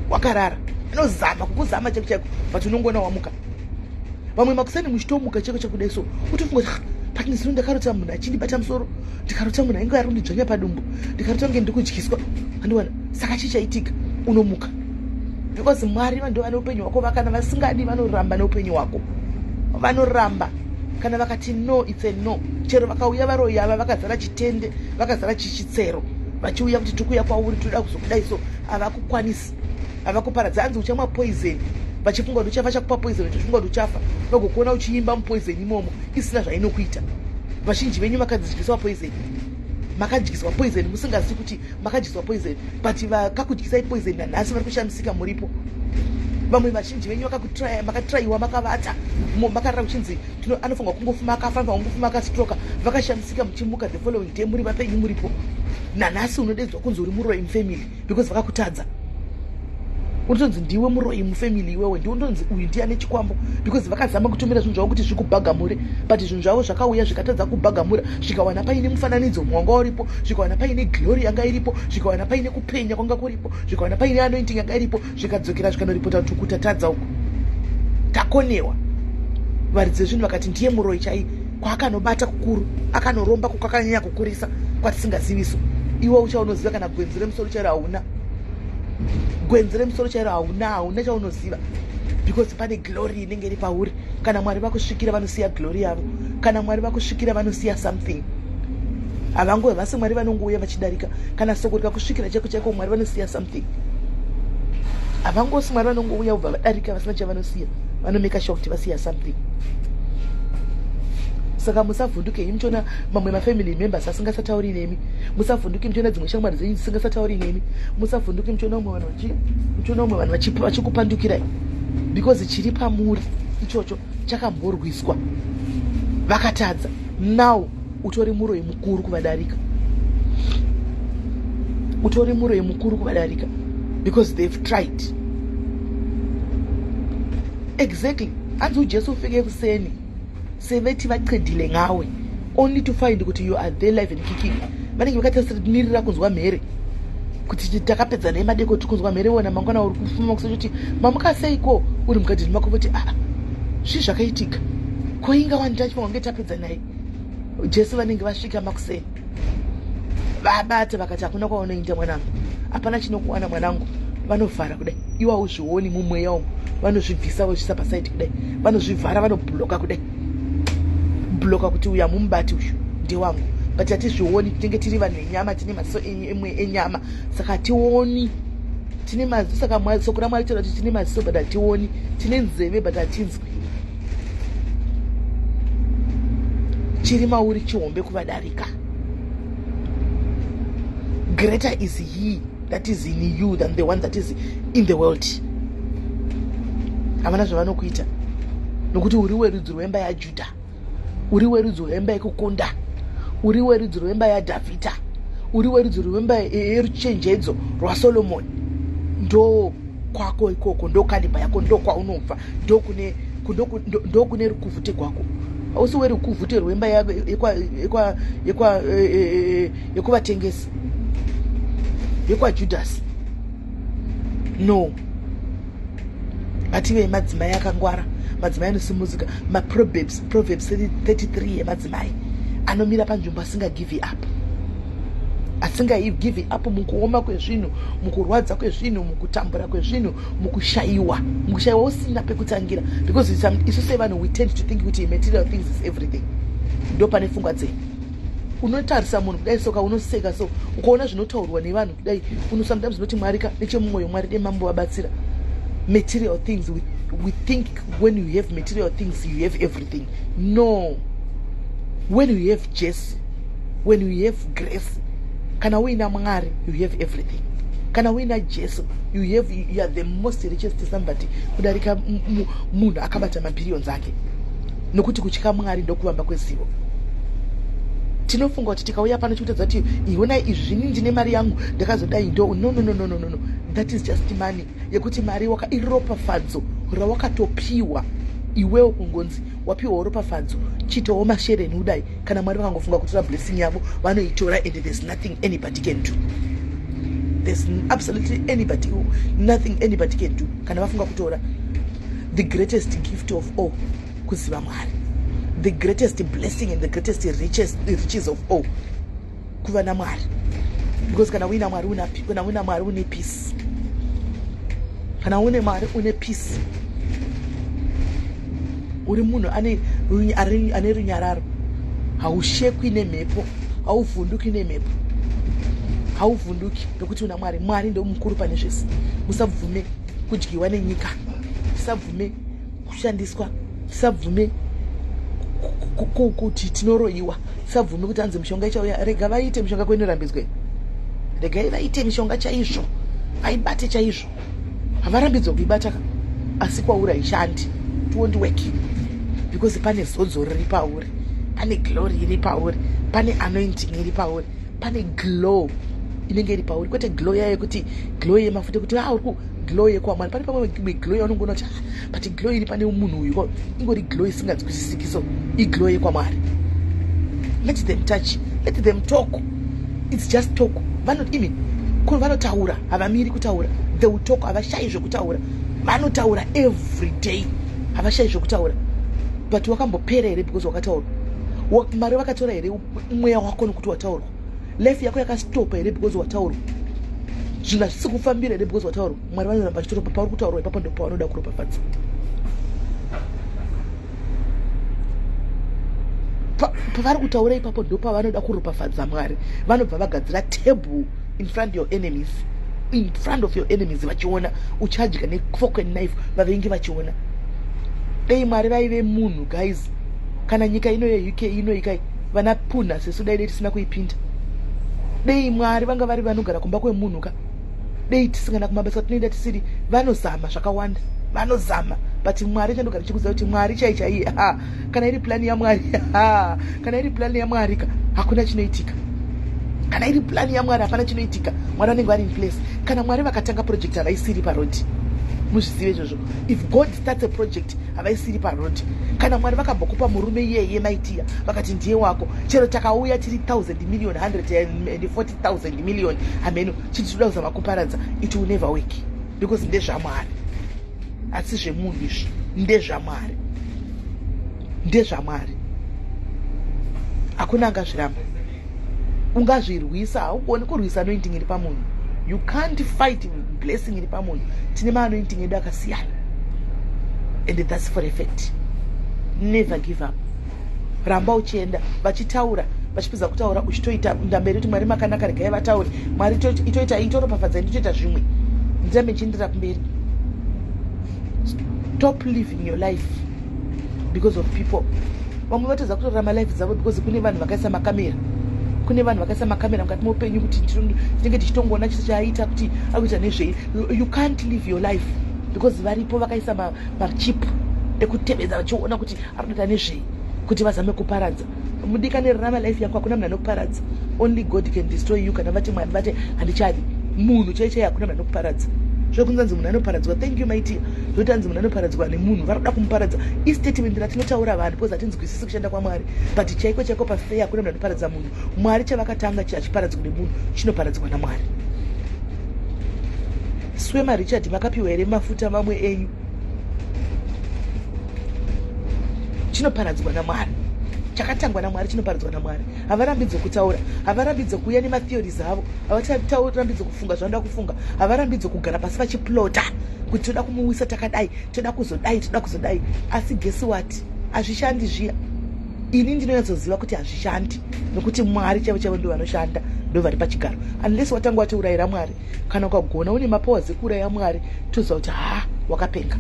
wakarara, vanozama kukuzama chaiko chaiko, but unongoona wamuka. Vamwe makuseni muchitomuka chaiko chakudai so, utofunga kuti, "Ah, but nezino ndakarota munhu achindibata musoro, ndikarota munhu ainge ari kundidzvanya padumbu, ndikarota kunge ndiri kudyiswa." Andiwana, saka chii chaitika? Unomuka, because Mwari ndo vane upenyu hwako. Vakana vasingadi, vanoramba neupenyu hwako, vanoramba. Kana vakati no, it's a no. Chero vakauya varoyi ava vakazara chitende, vakazara chichitsero, vachiuya kuti tikuuya kwauri, toda kuzokudai so, havakukwanisi, havakuparadza. Hanzi uchamwa poison, vachifunga kuti uchafa, chakupa poison, uchifunga kuti uchafa, vagokuona uchiimba mupoison imomo isina zvainokuita. Vazhinji venyu makadzidyiswa poison, makadyiswa poison musingazivi kuti makadyiswa poison, but vakakudyisai poison nanhasi vari kushamisika muripo. Vamwe vazhinji venyu makatraiwa makavata, makarara, kuchinzi anofanirwa kungofuma akafa, anofanirwa kungofuma akastroka. Vakashamisika muchimuka the following day muri vapenyu, muripo nanhasi. Unodedzwa kunzi uri muroyi mufamily because vakakutadza. Unotonzi ndiwe muroyi mufamily iwewe, ndiwe unotonzi uyu ndiye ane chikwambo, because vakazama kutumira zvinhu zvavo kuti zvikubhagamure, but zvinhu zvavo zvakauya zvikatadza kubhagamura, zvikawana paine mufananidzo wanga uripo, zvikawana paine glory yanga iripo, zvikawana paine kupenya kwanga kuripo, zvikawana paine anointing yanga iripo, zvikadzokera, zvikanoripota kuti kutatadza uku, takonewa. Varidzi vezvinhu vakati ndiye muroyi chai, kwaakanobata kukuru, akanoromba kukwakanyanya kukurisa kwatisingaziviso. Iwe uchaunoziva kana gwenzi remusoro chairo hauna, gwenzi remusoro chairo hauna, hauna chaunoziva, because pane glory inenge iri pauri. Kana Mwari vakusvikira, vanosiya glory yavo. Kana Mwari vakusvikira, vanosiya something. Havangove vasi Mwari vanongouya vachidarika. Kana soko rikakusvikira chaiko chaiko, Mwari vanosiya something. Havangosi Mwari vanongouya ubva vadarika vasina chavanosiya. Vanomeka sure kuti vasiya something. Saka musavhunduke muchiona mamwe mafamily members asingasatauri nemi. Musavhunduke muchiona dzimwe shamwari dzenyu dzisingasatauri nemi. Musavhunduke muchiona umwe vanhu vachikupandukirai, because chiri pamuri ichocho chakamborwiswa, vakatadza. Now utori muroyi mukuru kuvadarika, utori muroyi mukuru kuvadarika, because they've tried. Exactly. Hanzi uJesu ufike ekuseni sevethi baqedile ngawe, only to find kuti you are there live and kicking. Vanenge vakatamirira kunzwa mhere kuti takapedza naye madeko, tikunzwa mhere. Wona mangwana uri kufuma kusachoti mamuka seiko, uri mugadheni mako, voti, "Aa, zvii zvakaitika? Koinga wani tachifanwa kunge tapedza naye." Jesu vanenge vasvika makuseni, vabata, vakati, "Hakuna kwaunoenda mwanangu, hapana chinokuwana mwanangu." Vanovhara kudai, iwe hauzvioni mumweya umu. Vanozvibvisa, vozvisa pasaidi kudai, vanozvivhara, vanobloka kudai, bloka kuti uyu hamumubati, uyu ndewangu. But hatizvioni, tinenge tiri vanhu venyama, tine maziso enyama, saka hationi. Tine maziso, saka soko raMwari taura kuti tine maziso but hationi, tine nzeve but hatinzwi. Chiri mauri chihombe kuvadarika. Greater is he that is in you than the one that is in the world. Havana zvavanokuita, nokuti uri werudzi rwemba yaJudha, uri werudzi rwemba yekukunda, uri werudzi rwemba yaDhavhidha, uri werudzi rwemba yeruchenjedzo rwaSolomoni. Ndo kwako ikoko, ndo caliber yako, ndo kwaunobva, ndokune rukuvhute gwako. Hausi werukuvhute rwemba yekuvatengesi, yekwaJudhasi, no. Ngativei madzimai akangwara, madzimai anosimudzika. Maproverbs, Proverbs 33 yemadzimai anomira panzvimbo, asingagive up, asingagive up mukuoma kwezvinhu, mukurwadza kwezvinhu, mukutambura kwezvinhu, mukushayiwa, mukushayiwa usina pekutangira, because isu sevanhu we tend to think kuti material things is everything. Ndo pane pfungwa dzenyu. Unotarisa munhu kudai soka, unoseka so ukaona zvinotaurwa nevanhu kudai. Sometimes unoti, "Mwarika nechemumwoyo, Mwari demambo vabatsira." Material things, we think when you have material things you have everything. No. When you have Jesu, when you have grace, kana uina Mwari, you have everything. Kana uina Jesu, you are the most richest somebody kudarika munhu akabata mabillions ake, nokuti kutya Mwari ndokuvamba kwezivo. Tinofunga kuti tikauya pano chikutadza kuti ionai izvi zvini, ndine mari yangu, ndakazodai, ndo no, no, no, no, no, no. That is just money yekuti mari iropafadzo rawakatopiwa iwewo. Kungonzi wapiwawo ropafadzo, chiitawo mashereni udai. Kana Mwari vakangofunga kutora blessing yavo, vanoitora, and there's nothing anybody can do. There's absolutely anybody, nothing anybody can do kana vafunga kutora the greatest gift of all, kuziva Mwari. The greatest blessing and the greatest riches of all, kuva naMwari, because kana uina Mwari, kana uina Mwari une peace. Kana une Mwari une peace, uri munhu ane runyararo. Haushekwi nemhepo, hauvhunduki nemhepo, hauvhunduki nokuti una Mwari. Mwari ndo mukuru pane zvese. Musabvume kudyiwa nenyika, tisabvume kushandiswa, tisabvume kuti tinoroyiwa, tisabvume kuti anzi mishonga ichauya. Rega vaite mishonga kwenorambidzwe, regai vaite mishonga chaizvo, vaibate chaizvo. Havarambidzwa kuibata ka, asi kwauri haishandi. It won't work because pane zodzo riri pauri, pane glory iri pauri, pane anointing iri pauri, pane glow inenge iri pauri. Kwete glow yayo yekuti glow yemafuta, kuti ah, uri glow yekwaMwari. Pane pamwe glow yaunongoona kuti, ah, but glow iri pane munhu uyu ingori glow isinganzwisisiki, so iglow yekwaMwari. Let them touch, let them talk. It's just talk. Imi vanotaura, havamiri kutaura. They will talk. Havashayi zvekutaura, vanotaura every day, havashayi zvekutaura. But wakambopera here because wakataurwa? Mari vakatora here mweya wako nokuti wataurwa? Life yako yakastopa here because wataurwa? Zvinhu hazvisi kufambira here because wataurwa? Mwari vanoramba vachitoropa pauri kutaurwa ipapo, ndopavanoda kuropafadza. Pavari kutaura ipapo ndopavanoda kuropafadza. Mwari vanobva vagadzira table in front your enemies, in front of your enemies vachiona. Uchadya nefork and knife vavengi vachiona. Dei Mwari vaive munhu, guys, kana nyika ino yeUK ino ikai vana punha sesu, dai dei tisina kuipinda. Dei Mwari vanga vari vanogara kumba kwemunhu ka, dei tisingana kumabasa tinoenda tisiri. Vanozama zvakawanda, vanozama, but Mwari, chandogara chikuziva kuti Mwari chai chaiye, ha, kana iri plani yaMwari, ha, kana iri plani yaMwari ka, hakuna chinoitika. Kana iri plani yaMwari, hapana chinoitika. Mwari vanenge vari in place. Kana Mwari vakatanga project, havaisiri parodi. Muzvizive izvozvo. If God starts a project, havaisiri parodi. Kana Mwari vakambokupa murume iyeye, maitiya vakati ndiye wako, chero takauya tiri 1000 million, 140,000 million, hameno chiti toda kuzama kuparadza, it will never work because ndezvaMwari, asi zvemunhu izvi. NdezvaMwari, ndezvaMwari, hakuna angazviramba. Ungazvirwisa, haugoni kurwisa anointing iri pamunhu. You can't fight blessing iri pamunhu. Tine maanointing edu akasiyana and that's for a fact. Never give up, ramba uchienda. Vachitaura, vachipedza kutaura, uchitoita ndamberi kuti Mwari makanaka, regai vataure. Mwari itoita, itoropafadzai, nditoita zvimwe, ndirambe ndichiendera kumberi. Stop living your life because of people. Vamwe vatadza kutorarama life dzavo because kune vanhu vakaisa makamera. Kune vanhu vakaisa makamera mukati meupenyu kuti tinenge tichitongoona chisi chaaita, kuti akuita nezvei. You can't live your life because varipo vakaisa machip ekutevedza vachiona kuti ari kuita nezvei, kuti vazame kuparadza. Mudikani, rarama life yako. Hakuna munhu anokuparadza. Only God can destroy you kana vati, Mwari vati handichadi munhu chai chai. Hakuna munhu anokuparadza. Zvekunzanzi munhu anoparadzwa, thank you maitia, zvokuti anzi munhu anoparadzwa nemunhu vari kuda kumuparadza, istatement ratinotaura vanhu because hatinzwisisi kushanda kwaMwari. But chaiko chaiko, pafair, hakuna munhu anoparadza munhu. Mwari chavakatanga hachiparadzwa nemunhu, chinoparadzwa naMwari. Swema Richard, makapiwa here mafuta mamwe enyu? Chinoparadzwa naMwari. Chakatangwa naMwari chinoparadzwa naMwari. Havarambidze kutaura, havarambidze kuuya nematheories avo, havarambidze kufunga zvavanoda kufunga, havarambidze kugara pasi vachiplota kuti toda kumuwisa takadai, toda kuzodai, toda kuzodai. Asi guess what? Hazvishandi zviya. Ini ndinonyatsoziva kuti hazvishandi nokuti Mwari chaivo chaivo ndo vanoshanda, ndo vari pachigaro, unless watanga watiurayira Mwari. Kana ukagona une mapowers ekuuraya Mwari, toziva kuti ha, wakapenga.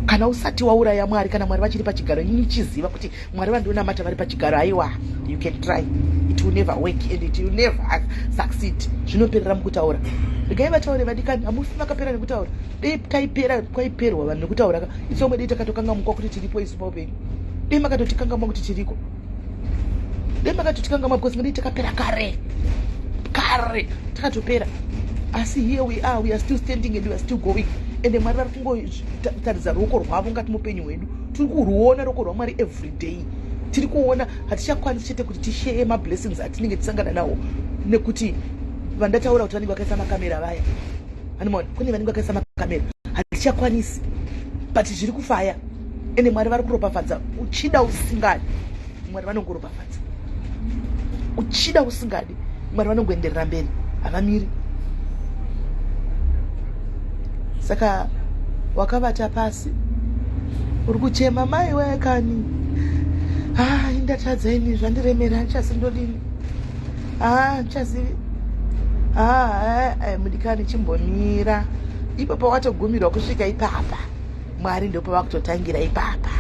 Kana usati wauraya Mwari, kana Mwari vachiri pachigaro, ini chiziva kuti Mwari vandionamata vari pachigaro. Aiwa, you can try, it will never work and it will never succeed. Zvinoperera mukutaura. Regai vataure, vadikani. Hamufi makapera nekutaura. Dei taipera kwaiperwa vanhu nekutaura ka, isomwe dei takatokangamukwa kuti tiripo isu paupenyu. Dei makatotikangamwa kuti tiriko, dei makatotikangamwa, because ngadei takapera kare kare, takatopera. Asi here we are, we are still standing and we are still going. Ende Mwari vari kungotaridza ruoko rwavo ngati mupenyu hwedu. Tiri kuruona ruoko rwaMwari every day, tiri kuona. Hatichakwanisi chete kuti tisheye mablessings atinenge tisangana nawo nekuti vandataura kuti vanenge vakaisa makamera vaya. Animaona kune vanenge vakaisa makamera, hatichakwanisi, but zviri kufaya. Ende Mwari vari kuropafadza uchida usingadi, Mwari vanongoropafadza uchida usingadi. Mwari vanongoenderera mberi, havamiri. Saka wakavata pasi uri kuchema, mai wekani, hai, ndatadza ini, zvandiremera, ndichazindodini? Ha, ndichazivi. Ha, mudikani, chimbomira ipo pawatogumirwa kusvika ipapa. Mwari ndopavakutotangira ipapa,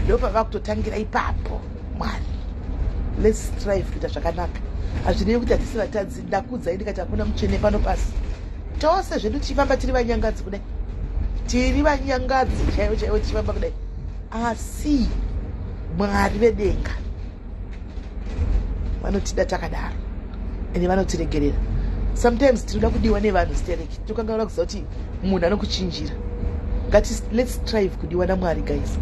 ndopavakutotangira ipapo Mwari. Let's strive kuita zvakanaka. Hazvirevi kuti hatisi vatadzi. Ndakudzai ndikati hakuna mutsvene pano pasi. Tose zvedu tichifamba tiri vanyangadzi kudai, tiri vanyangadzi chaivo chaivo tichifamba kudai, asi Mwari vedenga vanotida takadaro ende vanotiregerera. Sometimes tinoda kudiwa nevanhu stereki, tokanganwa kuziva kuti munhu anokuchinjira. Ngati let's strive kudiwa naMwari, guys.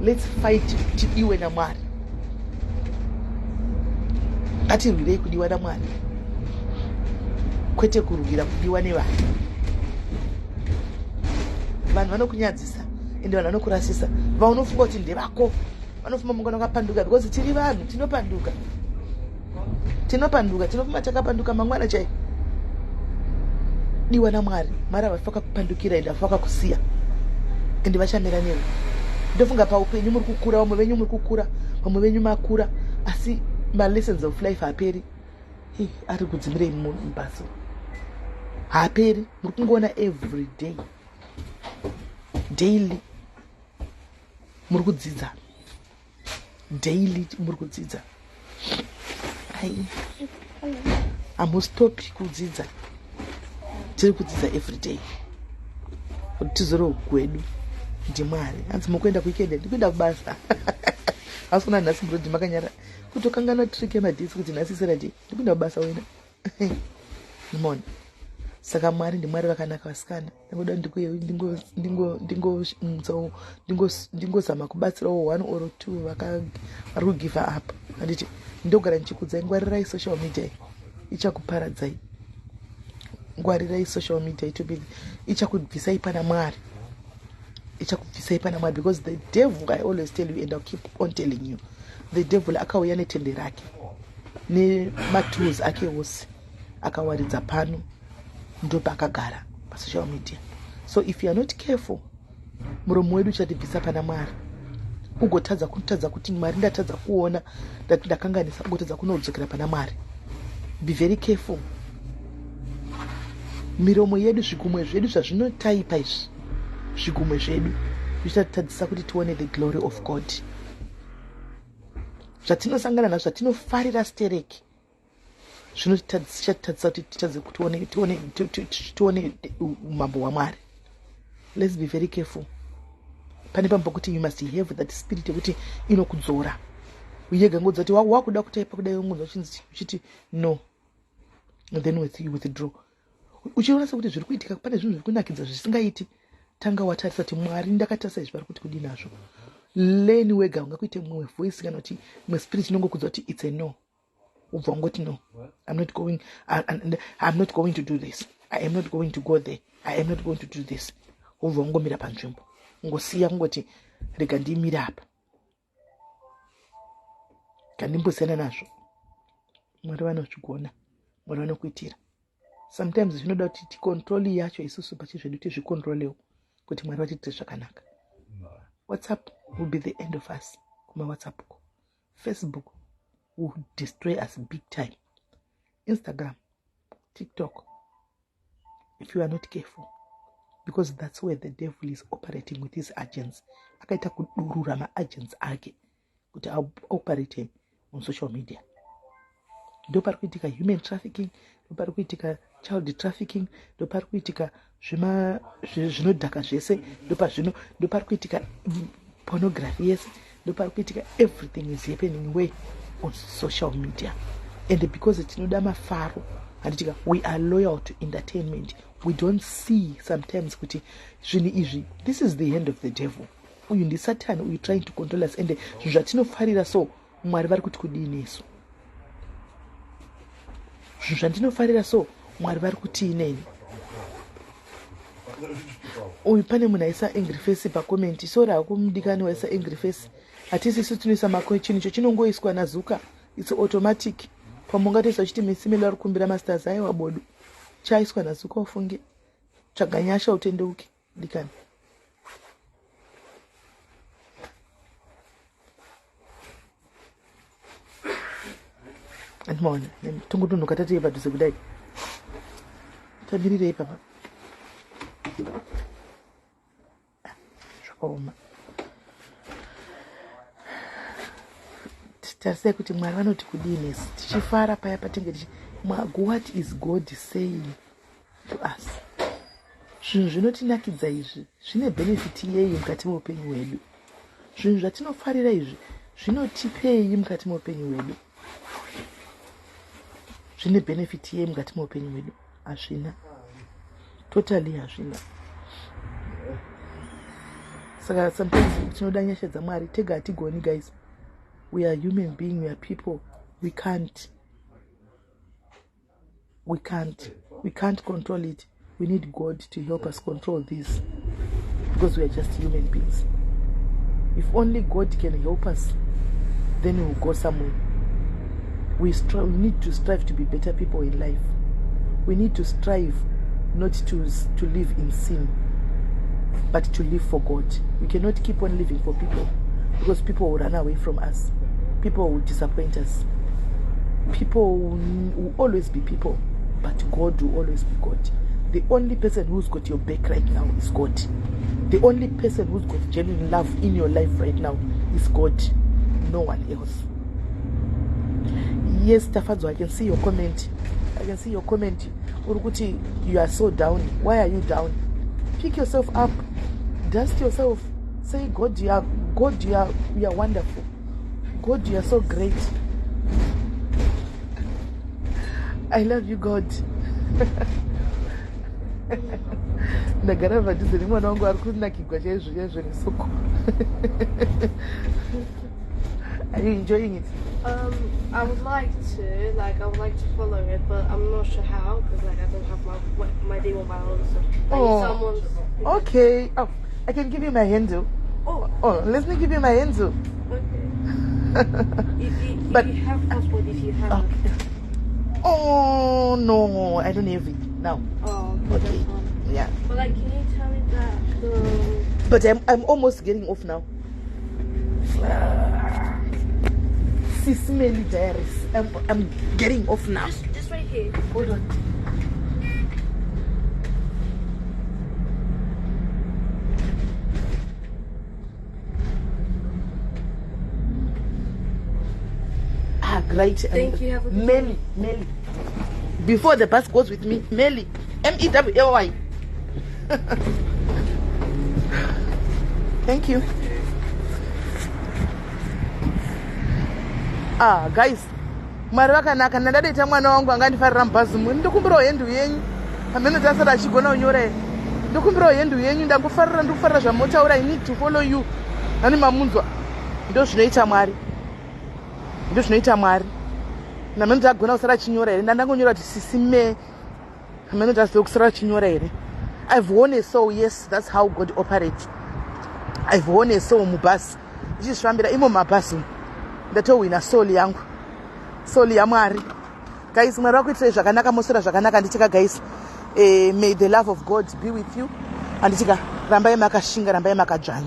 Let's fight tidiwe naMwari. Ngatirwirei kudiwa naMwari, kwete kurwira kudiwa nevanhu. Vanhu vanokunyadzisa. Ende vanhu vanokurasisa vaunofunga kuti ndevako vanofuma mungana wakapanduka, because tiri vanhu tinopanduka, tinofuma takapanduka mangwana chai diwa naMwari. Mwari havafi vakakupandukira ende havafi vakakusiya, ende vachamira newe. Ndofunga paupenyu muri kukura, vamwe venyu muri kukura, vamwe venyu makura, asi malessons of life haaperi. Ari kudzimirei mubhaso haaperi. Muri kungoona every day, daily muri kudzidza, daily muri kudzidza. Ai, hamustopi kudzidza, tiri kudzidza every day kuti tizore gwedu ndiMwari. Hanzi mukuenda kuweekend, ndikuenda kubasa. Asi kuna nhasi murodhi makanyara kutokangana trick yemadhisi kuti nhasi Saturday, ndikuenda kubasa wena mona. Saka Mwari ndiMwari vakanaka, vasikana. Ndingoda ndingozama kubatsirawo one or two vari kugive up, handiti? Ndogara ndichikudzai, ngwarirai social media, ichakuparadzai. Ngwarirai social media, itobe ichakubvisai pana Mwari, ichakubvisai pana Mwari, because the devil, I always tell you and I'll keep on telling you, the devil akauya netende rake nematools ake ose akawaridza pano, ndopaakagara pasocial media. So if you are not careful, muromo wedu uchatibvisa pana Mwari, ugotadza kutadza kuti Mwari ndatadza kuona, ndati ndakanganisa, ugotadza kunodzokera pana Mwari. Be very careful. Miromo yedu, zvigumwe zvedu zvazvinotaipa izvi, zvigumwe zvedu zvichatitadzisa kuti tione the glory of God. Zvatinosangana nazvo, zvatinofarira stereki, zvinotitadzisa kuti titadze tione umambo hwaMwari. Let's be very careful. Pane pamwe pokuti you must have that spirit yekuti inokudzora uyega ngodza kuti wakuda kutaipa kudai, ungonzwa uchiti no, then you withdraw. Uchiona sekuti zviri kuitika, pane zvinhu zviri kunakidza zvisingaiti, tanga watarisa kuti Mwari, ndakatarisa izvi, vari kuti kudii nazvo? Learn wega. Ungakuite mumwe voice kana kuti mumwe spirit inongokudza kuti it's a no, ubva ungoti no, I'm not going to do this, I am not going to go there, I am not going to do this. Ubva ungomira panzvimbo, ungosiya, kungoti rega ndimire apa, kandimbosiyana nazvo. Mwari vanozvigona, Mwari vanokuitira. Sometimes zvinoda kuti ticontrol yacho isusu pachizvedu, tizvicontrolewo kuti Mwari vatiitire zvakanaka. WhatsApp will be the end of us. KumaWhatsApp ko, Facebook will destroy us big time, Instagram, TikTok, if you are not careful, because that's where the devil is operating with his agents. Akaita kudurura maagents ake kuti aoperate on social media. Ndo pari kuitika human trafficking, ndo pari kuitika child trafficking, ndo pari kuitika zvinodhaka zvese, ndo pari kuitika pornography yese, ndo pari kuitika everything is happening way on social media. And because tinoda mafaro, handitika? We are loyal to entertainment. We don't see sometimes kuti zvinhu izvi, this is the hand of the devil. Uyu ndisatani uyu trying to control us. And zvinhu zvatinofarira, so Mwari vari kuti kudii nesu? Zvinhu zvandinofarira, so Mwari vari kutii neni? Uyu pane munhu aisa angry face pacomment. Sorry hako mudikani waisa angry face, hatisi isu tinoisa mako, chinhu icho chinongoiswa nazuka, it's automatic. Pamwe ungatoisa uchiti misimelo ari kukumbira masters, aiwa bodo, chaiswa nazuka. Ufunge, tsvaga nyasha, utendeuke dikani. Andimaona tongotonhoka tatei padhuze kudai, tamirirei papa, zvakaoma. Tarisai kuti Mwari vanoti kudii nesu tichifara paya patinge tichi. What is God saying to us? Zvinhu zvinotinakidza izvi zvine benefit yei mukati meupenyu hwedu? Zvinhu zvatinofarira izvi zvinotipei mukati meupenyu hwedu? Zvine benefit yei mukati meupenyu hwedu? Hazvina, totally hazvina. Saka sometimes tinoda nyasha dzaMwari, tega hatigoni guys. We are human being, we are people, we can't control it. We need God to help us control this. Because we are just human beings. If only God can help us, then we will go somewhere. We need to strive to be better people in life. We need to strive not to live in sin, but to live for God. We cannot keep on living for people, because people will run away from us. People will disappoint us. People will always be people, but God will always be God. The only person who's got your back right now is God. The only person who's got genuine love in your life right now is God. No one else. Yes, Tafadzwa, I can see your comment. I can see your comment. Uri kuti you are so down. Why are you down? Pick yourself up. Dust yourself. Say, God, you are God, you are wonderful. God, you are so great. I love you, God. Ndagara padhuze nemwana wangu ari kunakigwa chaizvo chaizvo nesoko. Are you enjoying it? I would like to, like, I would like to follow it, but I'm not sure how, because, like, I don't have my mobile, so I need Oh. someone's. Okay. Oh, I can give you my handle. Oh, Oh, let me give you my handle. Okay. If you have passport, if you have. Okay. Oh no, I don't have it now. Oh, okay. Okay. That's fine. Yeah. But, like, can you tell me that the? But I'm almost getting off now. Sis Melly Diaries. I'm getting off now. Just right here. Hold on. Great. Thank you. Have a good Melly, Melly. Before the bus goes with me, Melly. M-E-W-L-Y. Thank you. Guys, Mwari vakanaka. Ndandadaita mwana wangu angandifarira mubhazi mwe. Ndokumbirawo handle yenyu. Pamene tasara achigona kunyora here. Ndokumbirawo handle yenyu. Ndangofarira, ndikufarira zvamotaura. I need to follow you. Nani mamunzwa. Ndo zvinoita Mwari. Ndo zvinoita Mwari. Namene tagona kusara achinyora here. Ndandangonyora kuti sisi me. Pamene taziva kusara achinyora here. I've won a soul. Yes, that's how God operates. I've won a soul mubhasi. Ndichizvifambira imo mabhasi umu. Ndatowina soul yangu. Soul yaMwari. Guys, Mwari vakuitirai zvakanaka, moswera zvakanaka. Handitika guys. May the love of God be with you. Handitika, rambai makashinga, rambai makadzvanya.